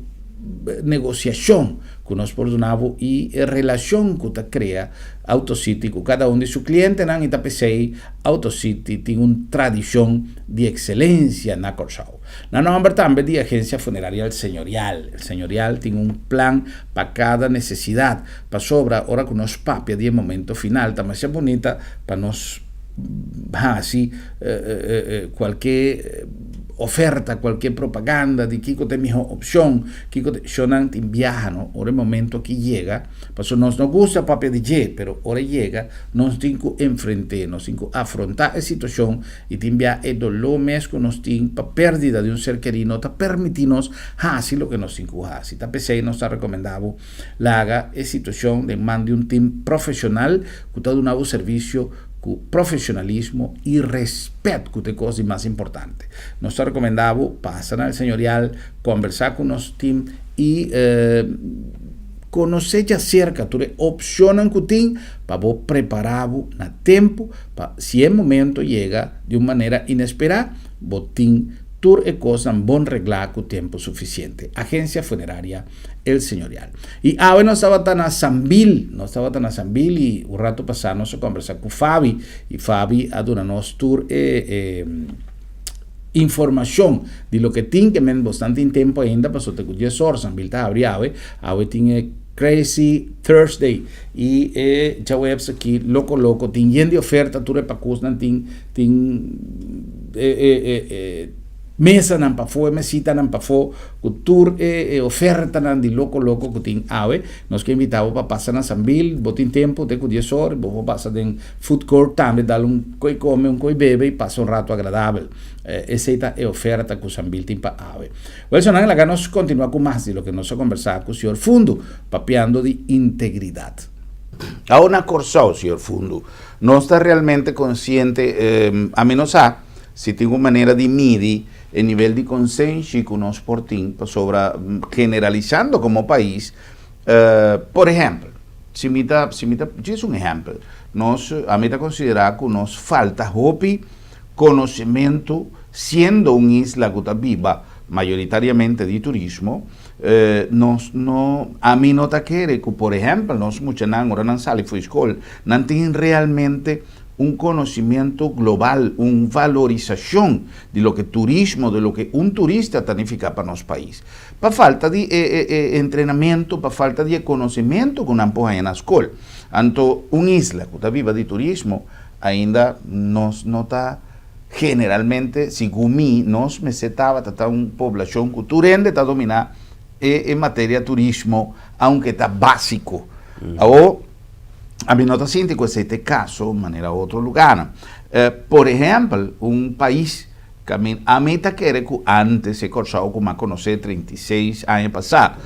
negosiashon ku nos por duna bo i e relashon ku ta krea Auto City ku kada un di su klientenan i ta p'esei Auto City tin un tradishon di ekselensia na Kòrsou. Na nòmber tambe di Agensia Funeraria El Señorial. El Señorial tin un plan pa kada nesesidat, pasobra ora ku nos papia di e momento final ta masha bunita pa nos hasi kualke oferta, kualke propaganda di kiko ta e mihó opshon, kiko ta, shownan tin biaha no, ora e momento aki yega, pasobra nos no gusta papia di dje, pero ora e yega nos tin ku enfrent'é, nos tin ku afrontá e situashon i tin bia e doló mes ku nos tin pa pèrdida di un ser kerí no ta permití nos hasi loke nos tin ku hasi. Ta p'esei nos ta rekomendá bo laga e situashon den man di un tim profeshonal ku ta duna bo servisio ku profesionalismo i respet ku ta e kos di mas importante. Nos ta rekomendá bo pasa na El Señorial, kombersá ku nos tim i konosé djaserka tur e opshonnan ku tin pa bo prepará bo na tempu pa si e momento yega di un manera inesperá bo tin tur e kosnan bon reglá ku tempu sufisiente. Agencia Funeraria El Señorial. I awe nos tabata na Sambil, nos tabata na Sambil i un rato pasá nos a kombersá ku Fabi i Fabi a duna nos tur e e informashon di loke tin ke men bosnan tin tempu ainda pasobra te ku dies or Sambil ta habri awe, awe tin e Crazy Thursday i e djaweps aki loko loko tin yen di oferta tur e pakusnan tin tin e e e Mesanan pafó, e mesitanan pafó, ku tur e e ofertanan di loko loko ku tin awe. Nos ke invitá bo pa pasa na Sambil, bo tin tempu te ku dies or, bo por pasa den food court tambe, dal un koi kome, un koi bebe i pasa un ratu agradabel. Esei ta e oferta ku Sambil tin pa awe. Wèl, laga nos kontinuá ku mas di loke nos a kombersá ku señor Fundu, papiando di integridat. Awor na Kòrsou, señor Fundu, nos ta realmente konsiente, ami no sa, Si tin un manera di midi e nivel di konsenshi ku nos por tin pasobra generalisando komo pais, por ehèmpel, si mi ta, si mi ta djis un ehèmpel, nos, ami ta konsiderá ku nos falta hopi konosementu siendo un isla ku ta biba mayoritariamente di turismo, nos no, ami no ta kere ku por ehèmpel nos muchanan ora nan sali for skol nan tin realmente un conocimiento global, un valorisacion di loke turismo, di loke un turista ta nifica pa nos pais. Pa falta di e e entrenamento, pa falta di e conocimento cu nan por haña na scol. Anto un isla cu ta biba di turismo, ainda nos no ta generalmente, segun mi, nos mester tabata ta un poblacion cu tur hende ta domina e e materia turismo, aunke ta basico. Awo. Ami no ta sinti ku esei ta e kaso manera otro lugánan. Por ehèmpel, un pais kaminda ami ta kere ku ántes e Kòrsou ku mi a konosé 36 aña pasá,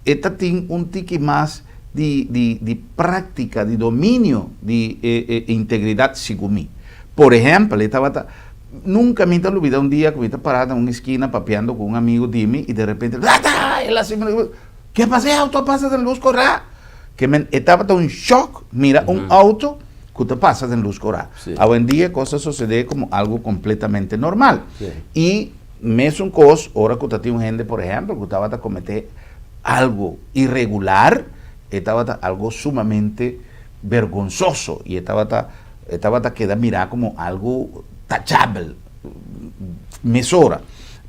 e ta tin un tiki mas di di di práktika, di dominio di e e integridat segun mi. Por ehèmpel, e tabata, nunka mi ta lubida un dia ku mi ta pará na un eskina papiando ku un amigu di mi i derepente, el a hasi mi, ke pasa? E outo a pasa den lus korá! Ke men e tabata un shock mira un auto ku ta pasa den lus korá. Awendia e kos a sosodé komo algu kompletamente normal. I mesun kos ora ku ta tin un hende por ehèmpel ku tabata kometé algu iregular, e tabata algu sumamente bergonsoso i e tabata e tabata keda mirá komo algu tachabel mesora.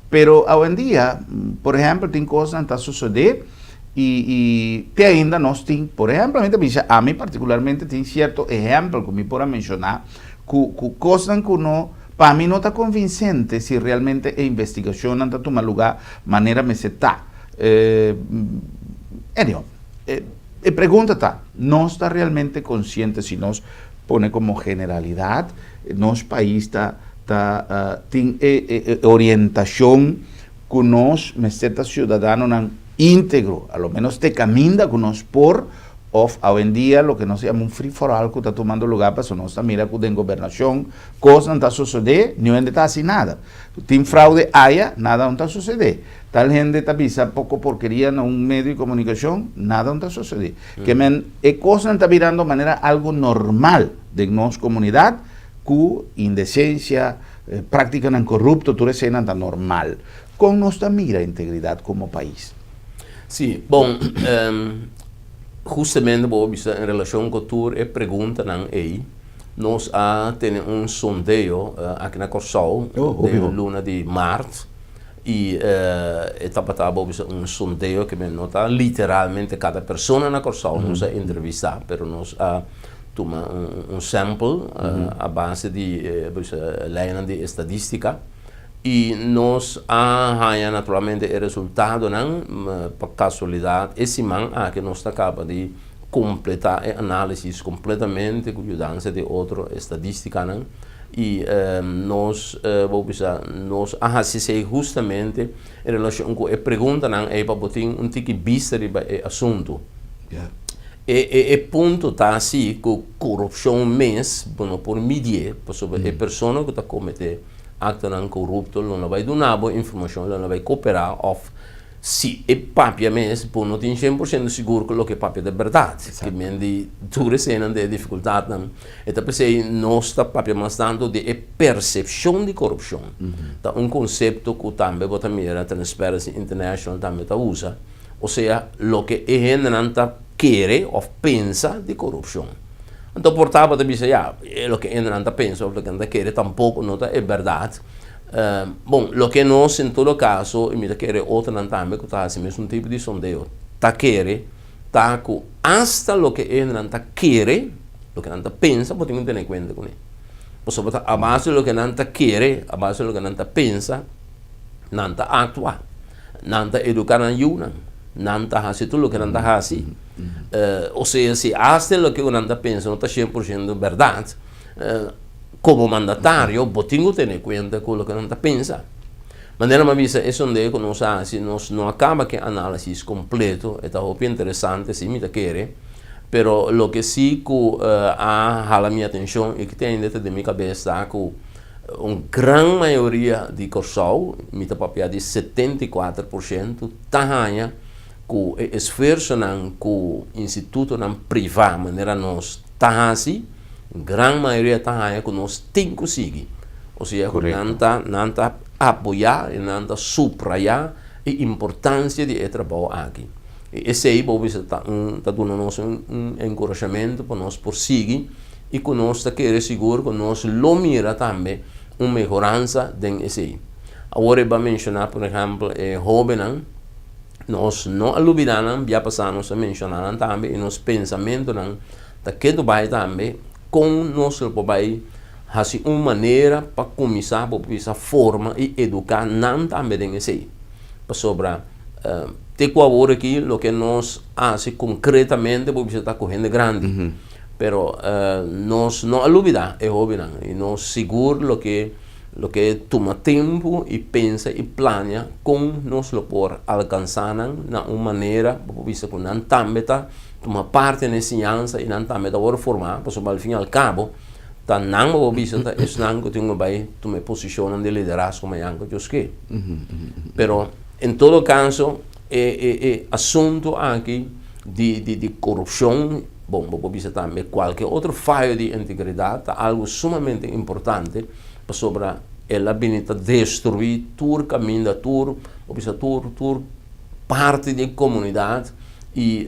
Pero awendia por ehèmpel tin kosnan ta sosodé. I i te ainda nos tin, por ehempel, mi ta bisa ami partikularmente tin sierto ehempel ku mi por a menshoná ku ku kosnan ku no, pa mi no ta konvinsente si realmente e investigashonnan ta tuma lugá manera mester ta. Anyhow, e e pregunta ta, nos ta realmente konsiente si nos pone komo generalidat nos pais ta ta tin e e orientashon ku nos mester ta siudadanonan íntegro, a lo ménos te kaminda ku nos por, Òf awendia loke nos yama un free for all ku ta tumando lugá pasobra nos ta mira ku den gobernashon kosnan ta sosodé, niun hende ta hasi nada. Tin fraude aya, nada no ta sosodé. Tal hende ta bisa poko porkeria na un medio di komunikashon, nada no ta sosodé. Ke men e kosnan ta birando manera algu normal den nos komunidat ku indesensia, práktikanan korupto, tur eseinan ta normal. Kon nos ta mira integridat komo pais? Sí, bon, hustamente bo a bisa en relashon ku tur e preguntanan ei, nos a tene un sondeo aki na Kòrsou den luna di mart i e tabata bo bisa un sondeo ke no ta literalmente kada persona na Kòrsou nos a entrevistá, pero nos a tuma un sample a base di bo bisa leinan di estadístika. I nos a haña naturalmente e resultadonan. Pa kasualidat e siman aki nos ta kaba di kompletá e análisis kompletamente ku yudansa di otro estadístikanan i nos bo bisa nos a hasi esei hustamente en relashon ku e preguntanan ei pa bo tin un tiki bista riba e asuntu. E e punto ta si ku korupshon mes bo no por midié pasobra e persona ku ta kometé Aktonan korupto lo no bai duna bo informashon, lo no bai koperá òf si e papia mes bo no tin shen por shento sigur ku loke e papia ta bèrdat. Ke men di tur eseinan ta e difikultatnan. E ta p'esei nos ta papia mas tantu di e persepshon di korupshon. Ta un konsepto ku tambe bo ta mira Transparency International tambe ta usa. Osea loke e hendenan ta kere òf pensa di korupshon. Anto por ta bo ta bisa ya, e loke hendenan ta pensa òf loke nan ta kere tampoko no ta e bèrdat. Bon, loke nos en todo kaso, i mi ta kere otronan tambe ku ta hasi mesun tipo di sondeo ta kere, ta ku asta loke hendenan ta kere, loke nan ta pensa, bo tin ku tene kuenta kuné. Pasobra ta a base di loke nan ta kere, a base di loke nan ta pensa, nan ta aktua. Nan ta eduká nan yunan. Nan ta hasi tur loke nan ta hasi. Osea, si asta loke ku nan ta pensa no ta 100% bèrdat, komo mandatario bo tin ku tene kuenta ku loke nan ta pensa. Manera mi a bisa e sondeo ku nos a hasi, nos no a kaba ku e análisis kompleto, e ta hopi interesante si mi ta kere, pero loke si ku a hala mi atenshon i ku te ainda ta den mi kabes ta ku Un gran mayoria di Kòrsou, mi ta papia di 74%, ta haña ku e esfuersonan ku institutonan privá manera nos ta hasi, gran mayoria ta haña ku nos tin ku sigui. Osea ku nan ta nan ta apoyá i nan ta suprayá e importansia di e trabou aki. I esei bo bisa ta un ta duna nos un enkurashamentu pa nos por sigui. i ku nos ta kere sigur ku nos lo mira tambe un mehoransa den esei. Awor e ba menshoná por ehèmpel e hóbennan, nos no a lubidá nan, bia pasá nos a menshoná nan tambe i nos pensamentunan ta ketu bai tambe kon nos lo por bai hasi un manera pa kuminsá por bisa forma i eduká nan tambe den esei. Pasobra te ku awor aki loke nos hasi konkretamente por bisa ta ku hende grandi. Pero nos no a lubida e hobennan y nos sigur lo ke lo ke tuma tempu y pensa y plania con nos lo por alcansa nan na un manera bo por bisa cu nan tambe ta tuma parti na e siñansa y nan tambe ta worde forma pasobra al fin y al cabo ta nan bo por bisa ta esnan cu tin cu bay tuma e posicionnan di liderazgo mañan cu Dios ke. Pero en todo caso e e e asunto aki di di di corupcion. Bon, bo por bisa tambe kualke otro fayo di integridat ta algu sumamente importante pasobra el a bini ta destruí tur kaminda, tur, bo bisa tur, tur parti di e komunidat i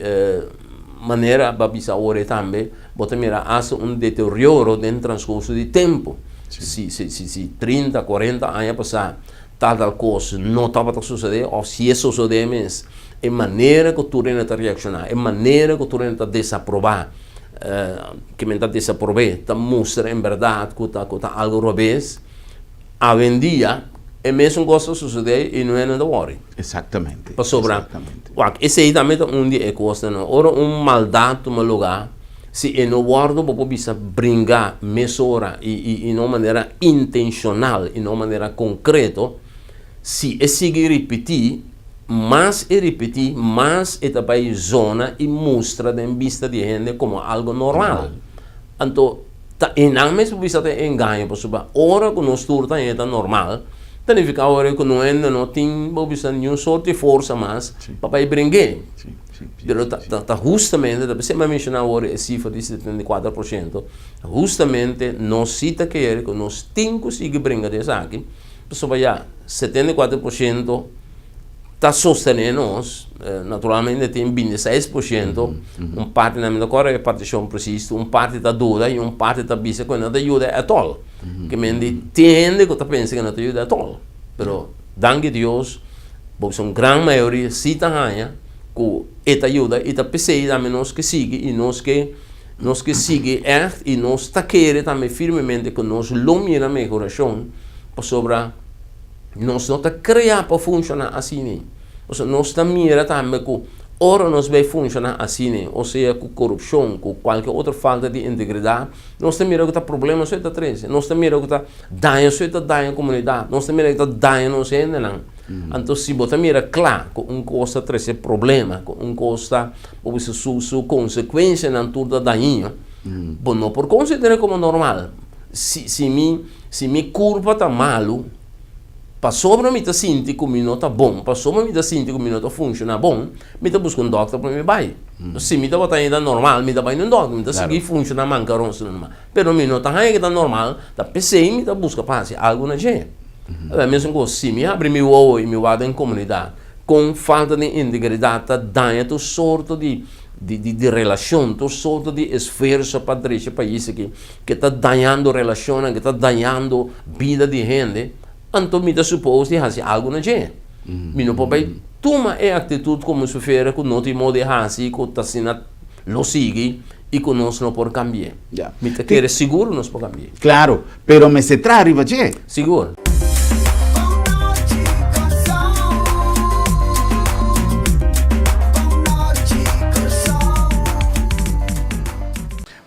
manera bo a bisa awor ei tambe bo ta mira asta un deterioro den transkurso di tempu. Si, si, si, si 30, 40 aña pasá tal tal kos no tabata sosodé òf si e sosodé mes e manera ku tur hende ta reakshoná, e manera ku tur hende ta desaprobá, ke men ta desaprob'é, ta mustra en bèrdat ku ta ku ta algu robes. Awendia e mesun kos ta sosodé i no hende ta wòri. Exactamente. Pasobra, wak, esei tambe ta un di e kosnan. Ora un maldat tuma lugá, si e no wòrdu bo por bisa bringa mesora i i i na un manera intenshonal i na un manera konkreto, si e sigui ripití, Mas e ripití, mas e ta bai zona i mustra den bista di hende komo algu normal. Anto, ta einan mes bo bisa ta e engaño, pasobra ora ku nos tur ta haña ta normal, ta nifiká ora ku no hende no tin, bo bisa, niun sort di forsa mas pa bai bring'é. Pero ta ta hustamente, ta p'esei mi a menshoná awor e sifra di 74%, hustamente nos sí ta kere ku nos tin ku sigui bringa den esaki, pasobra ya 74% ta sostené nos, naturalmente tin 26%, un parti nan mi ta kòrda e partishon presis, un parti ta duda i un parti ta bisa ku e no ta yuda ètòl. Ke men di tin hende ku ta pensa ku e no ta yuda ètòl, pero danki Dios bo bisa un gran mayoria si ta haña ku e ta yuda i ta p'esei tambe nos ke sigui i nos ke nos ke sigui ègt i nos ta kere tambe firmemente ku nos lo mira mehorashon pasobra Nos no ta krea pa funshoná asina. Pasobra nos ta mira tambe ku ora nos bai funshoná asina, osea ku korupshon, ku kualke otro falta di integridat, nos ta mira ku ta problema so e ta trese. Nos ta mira ku ta daño so e ta daña komunidat. Nos ta mira ku ta daña nos hendenan. Anto si bo ta mira kla ku un kos ta trese problema, ku un kos ta, bo bisa su su konsekuensianan tur ta dañino, bo no por konsider'é komo normal. Si si mi si mi kurpa ta malu, pasobra mi ta sinti ku mi no ta bon, pasobra mi ta sinti ku mi no ta funshoná bon, mi ta buska un dòkter pa mi bai. Si mi tabata ainda normal, mi ta bai na un dòkter, mi ta sigui funshoná mankaron asina normal. Pero mi no ta haña ku ta normal, ta p'esei mi ta buska pa hasi algu na dje. E mesun kos, si mi habri mi wowo i mi wak den komunidat, kon falta di integridat ta daña tur sorto di di relashon, tur sorto di esfuerso pa drecha e pais aki, ke ta dañando relashonnan, ke ta dañando bida di hende, anto mi ta supos di hasi algu na dje. Mi no por bai tuma e aktitut komo si fuera ku no tin modo di hasi, ku ta asina lo sigui i ku nos no por kambi'é. Mi ta kere sigur nos por kambi'é. Klaro, pero mester traha riba dje. Sigur.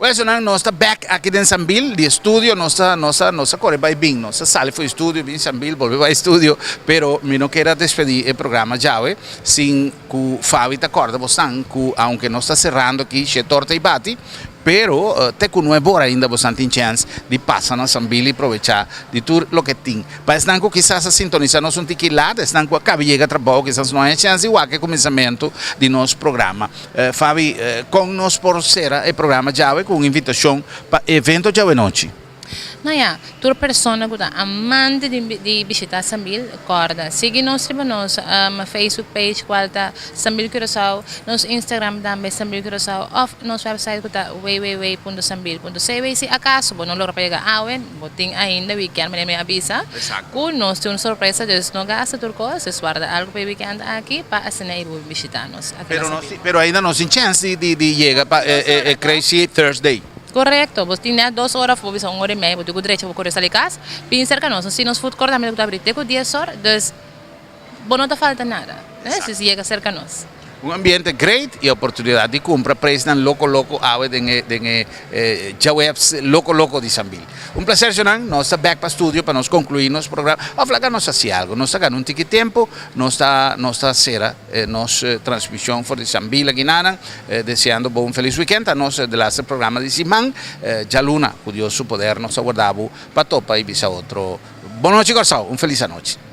Well nan nos ta bek aki den Sambil di estudio nos ta nos ta nos ta kore bai bin nos ta sali for estudio bin Sambil bolbe bai estudio pero mi no kier a despedi e programa djawe sin ku Fabi ta kòrda bosnan ku aunke nos ta serando aki shetor ta i bati pero te ku nuebe ora ainda bosnan tin chèns di pasa na Sambil i probecha di tur loke tin pa esnan ku kisas a sintonisa nos un tiki lat esnan ku a kaba yega trabou kisas no haña chèns di wak e kuminsamentu di nos programa. Fabi, kon nos por sera e programa djawe ku un invitashon pa evento djawenochi? No ya, tur persona ku ta amante di bishita Sambil, kòrda sigui nos riba nos Facebook page kual ta Sambil Curaçao, nos Instagram tambe Sambil Curaçao òf nos website ku ta www.sambil.cw. Si akaso bo no logra pa yega awe, bo tin ainda weekend manera mi a bisa ku nos tin un sorpresa, dus no gasta tur kos, dus warda algu pa e weekend aki pa asina e bo bishita nos. Pero nos tin, pero ainda nos tin chance di di di yega pa e e e Crazy Thursday. Correcto, bo tin net dos ora of bo bisa un ora y media, bo tin cu drecha bo core sali cas, bin cerca nos, nos tin nos food court tambe cu ta abri te cu dies or, dus bo no ta falta nada, si yega cerca nos. Un ambiente great y oportunidad di cumpra prijsnan loco loco awe den e den e djaweps loco loco di Sambil. Un placer Jonan, nos ta bek pa studio pa nos conclui nos programa, of laga nos haci algo, nos ta gana un tiki tempo, nos ta nos ta cera nos transmision for di Sambil akinanan, deseando bo un feliz weekend, ta nos delaster programa di siman, djaluna, cu Dios su poder nos ta warda bo pa topa y bisa otro. Bon nochi Corsou, un feliz anochi.